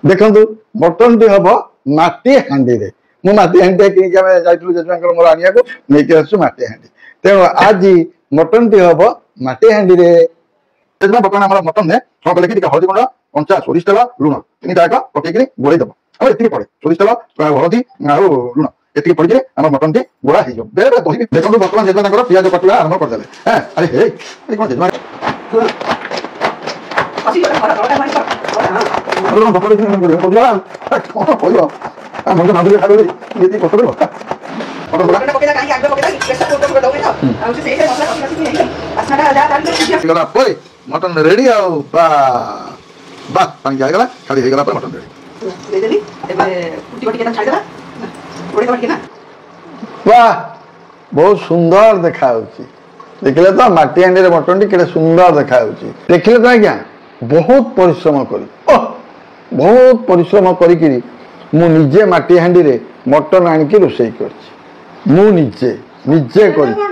ଦେଖନ୍ତୁ, ମଟନଟି ହବ ମାଟି ହାଣ୍ଡିରେ। ମୁଁ ମାଟି ହାଣ୍ଡିଟା କିଣିକି, ଆମେ ଯାଇଥିଲୁ ଜେଜେମାଙ୍କର ମୋର ଆଣିବାକୁ, ନେଇକି ଆସୁଛୁ ମାଟି ହାଣ୍ଡି। ତେଣୁ ଆଜି ମଟନଟି ହବ ମାଟି ହାଣ୍ଡିରେ। ଜେଜେମା ବର୍ତ୍ତମାନ ଆମର ମଟନରେ କଣ କଲେ କି ଟିକେ ହଳଦୀ ଗୁଣ୍ଡ, କଞ୍ଚା ସୋରିଷ ତେଲ, ଲୁଣ ତିନିଟା ଯାକ ପକେଇକିରି ଗୋଳେଇ ଦବ। ଆଉ ଏତିକି ପଡେ, ସୋରିଷ ତେଲ, ହଳଦୀ ଆଉ ଲୁଣ ଏତିକି ପଡିକିରି ଆମର ମଟନଟି ଗୋଳା ହେଇଯିବ। ବେଳେ ବେଳେ ଦହି ବି। ଦେଖନ୍ତୁ, ବର୍ତ୍ତମାନ ଜେଜେମା ତାଙ୍କର ପିଆଜ କାଟିବା ଆରମ୍ଭ କରିଦେଲେ। ହଁ, ଆରେ ହେ, କଣ ଜେଜେମା କଣ କହିବ? ମଣିଷ ମାଧୁରୀ ଖାଇବ, ଏତିକି କଷ୍ଟ କରିବ। ହେଇଗଲା ପରେ ମଟନ ରେଡି। ଆଉ ବା ବା, ପାଣି ହେଇଗଲା, ଖାଲି ହେଇଗଲା ପରେ ମଟନ ରେଡି। ଦେଇଦେଲି, ଏବେ ଫୁଟିବ ଟିକେ, ଛାଡ଼ିଦେବା, ଘୋଡ଼େଇଦେବା ଟିକେ ନା। ବାহ, ବହୁତ ସୁନ୍ଦର ଦେଖାଯାଉଛି। ଦେଖିଲେ ତ, ମାଟି ହାଣ୍ଡିରେ ମଟନଟି କେତେ ସୁନ୍ଦର ଦେଖାଯାଉଛି, ଦେଖିଲେ ତ ଆଜ୍ଞା? ବହୁତ ପରିଶ୍ରମ କରି, ଓହ, ବହୁତ ପରିଶ୍ରମ କରିକିରି ମୁଁ ନିଜେ ମାଟି ହାଣ୍ଡିରେ ମଟନ ଆଣିକି ରୋଷେଇ କରିଛି। ମୁଁ ନିଜେ ନିଜେ କରିଛି।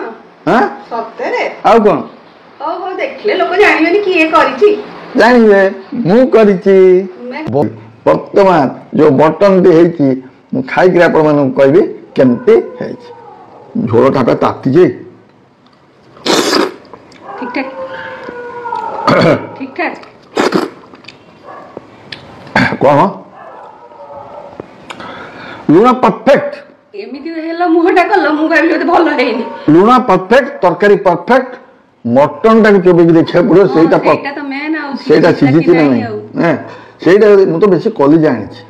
ହଁ, ଆଉ କଣ? ଦେଖିଲେ ଲୋକ ଜାଣିବେନି କିଏ କରିଛି। ଜାଣିବେ, ମୁଁ କରିଛି। ବର୍ତ୍ତମାନ ଯୋଉ ମଟନଟି ହେଇଛି, ମୁଁ ଖାଇକିରି ଆପଣମାନଙ୍କୁ କହିବି କେମିତି ହେଇଛି। ଝୋଳଟା ତାତିଛି। ଠିକଠାକ ଠିକଠାକ। କଣ, ଲୁଣ ପରଫେକ୍ଟ। ଏମିତି ହେଲା ମୁହଁଟା କଲ, ମୁଁ ଭାବିଲି ବୋଧେ ଭଲ ହେଇନି। ଲୁଣ ପରଫେକ୍ଟ, ତରକାରୀ ପରଫେକ୍ଟ। ମଟନଟାକୁ ଚୋବେଇକି ଦେଖିବାକୁ ପଡିବ, ସେଇଟା ସେଇଟା ସିଝିଛି ନା ନାହିଁ। ସେଇଟା ମୁଁ ତ ବେଶୀ କଲିଜା ଆଣିଛି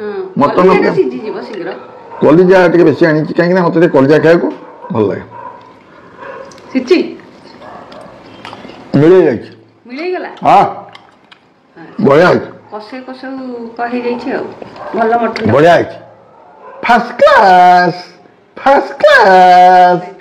ମଟନ। ସିଝିଯିବ ଶୀଘ୍ର। କଲିଜା ଟିକେ ବେଶୀ ଆଣିଛି, କାହିଁକି ନା ମତେ ଟିକେ କଲିଜା ଖାଇବାକୁ ଭଲ ଲାଗେ। ସିଝି ମିଳେଇ ଯାଇଛି। ମିଳେଇଗଲା। ହଁ, ବଢିଆ ହେଇଛି। କଷେଇ କଷେଇ ହେଇଯାଇଛି ଆଉ ଭଲ ମଟନ। ବଢିଆ ହେଇଛି, ଫାର୍ଷ୍ଟ କ୍ଲାସ୍, ଫାର୍ଷ୍ଟ କ୍ଲାସ୍।